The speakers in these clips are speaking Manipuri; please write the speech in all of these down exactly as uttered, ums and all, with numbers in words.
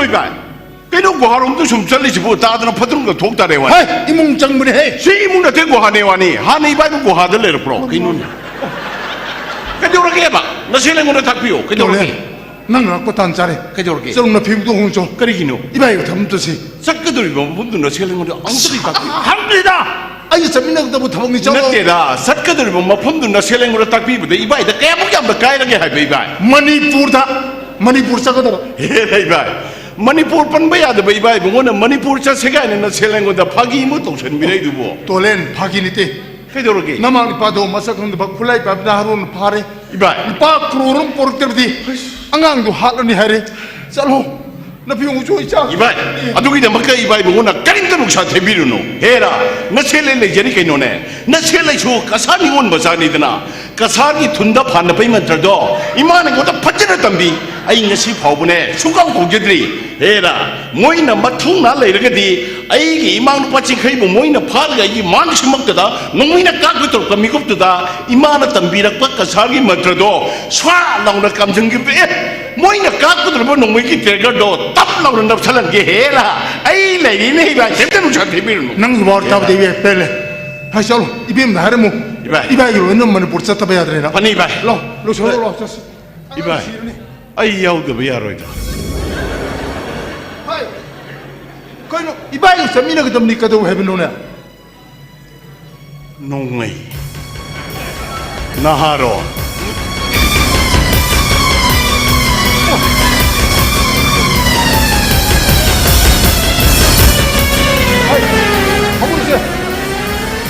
ꯏꯕꯥꯏ, ꯀꯩꯅꯣ ꯒꯨꯍꯥꯔꯣꯝꯗ ꯁꯨꯝ ꯆꯠꯂꯤꯁꯤꯕꯨ? ꯇꯥꯗꯅ ꯐꯠꯇ꯭ꯔꯨꯝꯒ ꯊꯣꯛ ꯇꯥꯔꯦ ꯋꯥꯅꯤ꯫ ꯍꯦ, ꯏꯃꯨꯡ ꯆꯪꯕꯅꯦ ꯍꯦ꯫ ꯁꯤ ꯏꯃꯨꯡ ꯅꯠꯇꯦ, ꯒꯨꯍꯥꯅꯦ ꯋꯥꯅꯤ꯫ ꯍꯥꯟꯅ ꯏꯕꯥꯏꯕꯨ ꯒꯨꯍꯥꯗ ꯂꯩꯔꯛꯄ꯭ꯔꯣ? ꯀꯩꯅꯣꯅꯦ? ꯀꯩꯗꯧꯔꯒꯦꯕ? ꯅꯁꯦꯜ ꯑꯩꯉꯣꯟꯗ ꯇꯥꯛꯄꯤꯌꯣ꯫ ꯀꯩꯗꯧꯔꯒꯦ? ꯇꯣꯂꯦ, ꯅꯪ ꯂꯥꯛꯄ ꯇꯥꯟ ꯆꯥꯔꯦ꯫ ꯀꯩꯗꯧꯔꯒꯦ? ꯆꯠꯂꯨ, ꯅꯐꯤꯗꯨ ꯍꯣꯡꯆꯣ꯫ ꯀꯔꯤꯒꯤꯅꯣ? ꯏꯕꯥꯏꯒ ꯊꯝꯃꯨ ꯆꯠꯁꯤ꯫ ꯆꯠꯀꯗꯧꯔꯤꯕ ꯃꯐꯝꯗꯨ ꯅꯁꯦꯜ ꯑꯩꯉꯣꯟꯗ ꯑꯃꯨꯛꯇꯗꯤ ꯇꯥꯛꯄꯤꯌꯨ꯫ ꯍꯪꯗ꯭ꯔꯤꯗ! ꯑꯩꯒ ꯆꯠꯃꯤꯟꯅꯒꯗꯕ ꯊꯕꯛꯅꯤ, ꯆꯠꯂꯣ꯫ ꯅꯠꯇꯦꯗ, ꯆꯠꯀꯗꯧꯔꯤꯕ ꯃꯐꯝꯗꯨ ꯅꯁꯦꯜ ꯑꯩꯉꯣꯟꯗ ꯇꯥꯛꯄꯤꯕꯗ ꯏꯕꯥꯏꯗ ꯀꯌꯥꯃꯨꯛ ꯌꯥꯝꯅ ꯀꯥꯏꯔꯒꯦ ꯍꯥꯏꯕ, ꯏꯕꯥꯏ? ꯃꯅꯤꯄꯨꯔꯗ, ꯃꯅꯤꯄꯨꯔ ꯆꯠꯀꯗꯕ꯫ ꯍꯦ, ꯏꯕꯥꯏ, ꯃꯅꯤꯄꯨꯔ ꯄꯟꯕ ꯌꯥꯗꯕ ꯏꯕꯥꯏ ꯏꯕꯨꯡꯉꯣꯅ ꯃꯅꯤꯄꯨꯔ ꯆꯠꯁꯦ ꯀꯥꯏꯅ ꯅꯁꯦꯜ ꯑꯩꯉꯣꯟꯗ ꯐꯥꯒꯤ ꯑꯃ ꯇꯧꯁꯟꯕꯤꯔꯛꯏꯗꯨꯕꯣ꯫ ꯇꯣꯂꯦꯟ, ꯐꯥꯒꯤ ꯅꯠꯇꯦ꯫ ꯀꯩꯗꯧꯔꯒꯦ? ꯅꯃꯥ ꯅꯨꯄꯥꯗꯣ ꯃꯁꯛ ꯈꯪꯗꯕ ꯈꯨꯠꯂꯥꯏ ꯄꯥꯏꯕꯗ ꯍꯥꯔꯨꯅ ꯐꯥꯔꯦ꯫ ꯏꯕꯥꯏ꯫ ꯂꯨꯄꯥ ꯀ꯭ꯔꯣꯔ ꯑꯃ ꯄꯣꯔꯛꯇ꯭ꯔꯕꯗꯤ ꯑꯉꯥꯡꯗꯣ ꯍꯥꯠꯂꯅꯤ ꯍꯥꯏꯔꯦ꯫ ꯆꯠꯂꯣ꯫ ꯅꯐꯤ ꯍꯣꯡꯆꯣ ꯏꯆꯥ꯫ ꯏꯕꯥꯏ, ꯑꯗꯨꯒꯤꯗꯃꯛꯇ ꯏꯕꯥꯏ ꯏꯕꯨꯡꯉꯣꯅ ꯀꯔꯤꯝꯇ ꯅꯨꯡꯁꯥ ꯊꯤꯕꯤꯔꯨꯅꯨ꯫ ꯍꯦꯔꯥ, ꯅꯁꯦꯜ ꯑꯩ ꯂꯩꯖꯔꯤ ꯀꯩꯅꯣꯅꯦ꯫ ꯅꯁꯦꯜ ꯑꯩꯁꯨ ꯀꯁꯥꯔ ꯅꯤꯉꯣꯜ ꯃꯆꯥꯅꯤꯗꯅ꯫ ꯀꯁꯥꯔꯒꯤ ꯊꯨꯟꯗ ꯐꯥꯟꯗ ꯄꯩ ꯃꯟꯇ꯭ꯔꯗꯣ ꯏꯃꯥꯅ ꯑꯩꯉꯣꯟꯗ ꯐꯖꯅ ꯇꯝꯕꯤ꯫ ꯑꯩ ꯉꯁꯤ ꯐꯥꯎꯕꯅꯦ ꯁꯨꯡꯀꯥꯎ ꯀꯥꯎꯖꯗ꯭ꯔꯤ꯫ ꯍꯦꯔꯥ, ꯃꯣꯏꯅ ꯃꯊꯧꯅꯥ ꯂꯩꯔꯒꯗꯤ ꯑꯩꯒꯤ ꯏꯃꯥ ꯅꯨꯄꯥ ꯆꯤꯡꯈꯩꯕꯨ ꯃꯣꯏꯅ ꯐꯥꯔꯒ ꯑꯩꯒꯤ ꯃꯥꯡ ꯁꯤꯃꯛꯇꯗ ꯅꯣꯡꯃꯩꯅ ꯀꯥꯞꯀꯦ ꯇꯧꯔꯛꯄ ꯃꯤꯀꯨꯞꯇꯨꯗ ꯏꯃꯥꯅ ꯇꯝꯕꯤꯔꯛꯄ ꯀꯁꯥꯔꯒꯤ ꯃꯟꯇ꯭ꯔꯗꯣ ꯁ꯭ꯋꯥ ꯂꯥꯎꯅ ꯀꯥꯝꯖꯟꯈꯤꯕꯗ, ꯑꯦ, ꯃꯣꯏꯅ ꯀꯥꯞꯀꯗꯧꯔꯤꯕ ꯅꯣꯡꯃꯩꯒꯤ triggerꯗꯣ ꯇꯞ ꯂꯥꯎꯅ ꯅꯞꯁꯜꯍꯟꯒꯦ꯫ ꯍꯦꯔꯥ, ꯑꯩ ꯂꯩꯔꯤꯅꯦ ꯏꯕꯥꯏ, ꯀꯩꯝꯇ ꯅꯨꯡꯁꯥ ꯊꯤꯕꯤꯔꯨꯅꯨ꯫ ꯅꯪꯒꯤ ꯋꯥꯔꯤ ꯇꯥꯕꯗ ꯏꯕꯦꯝ ꯄꯦꯜꯂꯦ꯫ ꯍꯥꯏ ꯆꯠꯂꯣ, ꯏꯕꯦꯝꯗ ꯍꯥꯏꯔꯝꯃꯨ꯫ ꯏꯕꯥꯏ꯫ ꯏꯕꯥꯏꯒꯤ ꯂꯣꯏꯅ ꯃꯅꯤꯄꯨꯔ ꯆꯠꯇꯕ ꯌꯥꯗ꯭ꯔꯦꯅ꯫ ꯐꯅꯤ ꯏꯕꯥꯏ꯫ ꯂꯥꯎ, ꯂꯣꯏꯁꯜꯂꯣ, ꯂꯥꯎ, ꯆꯠꯁꯤ꯫ ꯏꯕꯥꯏ, ꯑꯩ ꯌꯥꯎꯗꯕ ꯌꯥꯔꯣꯏꯗ꯫ ꯍꯥꯏ, ꯀꯩꯅꯣ, ꯏꯕꯥꯏꯒ ꯆꯠꯃꯤꯟꯅꯒꯗꯕꯅꯤ, ꯀꯩꯗꯧ ꯍꯥꯏꯕꯅꯣꯅꯦ? ꯅꯣꯡꯃꯩ꯫ ꯅꯍꯥꯔꯣꯜ꯫ ꯍꯥꯏ, ꯍꯧꯔꯁꯦ꯫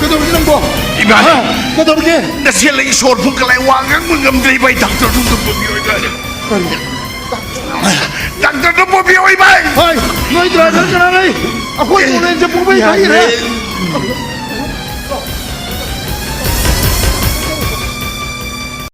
ꯀꯩꯗꯧꯔꯒꯦ ꯅꯪꯕꯣ? ꯏꯕꯥꯏ꯫ ꯍꯥ? ꯀꯩꯗꯧꯔꯒꯦ? ꯅꯁꯦꯜ ꯑꯩ ꯁꯣꯔ ꯐꯨꯟ ꯀꯂꯥꯏ ꯋꯥ ꯉꯥꯡꯕ ꯉꯝꯗ꯭ꯔꯦ ꯏꯕꯥꯏ, ꯗꯥꯛꯇꯔꯗꯨ ꯑꯝꯇ ꯄꯨꯕꯤꯌꯣ ꯏꯕꯥꯏ꯫ ꯀꯔꯤ? ꯗꯥꯛꯇꯔꯗꯨ ꯄꯨꯕꯤꯌꯣ ꯏꯕꯥꯏ꯫ ꯍꯣꯏ, ꯅꯣꯏ ꯗ꯭ꯔꯥꯏꯚꯔ ꯀꯅꯥ ꯂꯩ? ꯑꯩꯈꯣꯏ ꯑꯦ, ꯇꯣꯂꯦꯟꯁꯦ ꯄꯨꯡꯄꯩ ꯌꯥꯏꯌꯦ꯫ ꯄꯩꯔꯦ꯫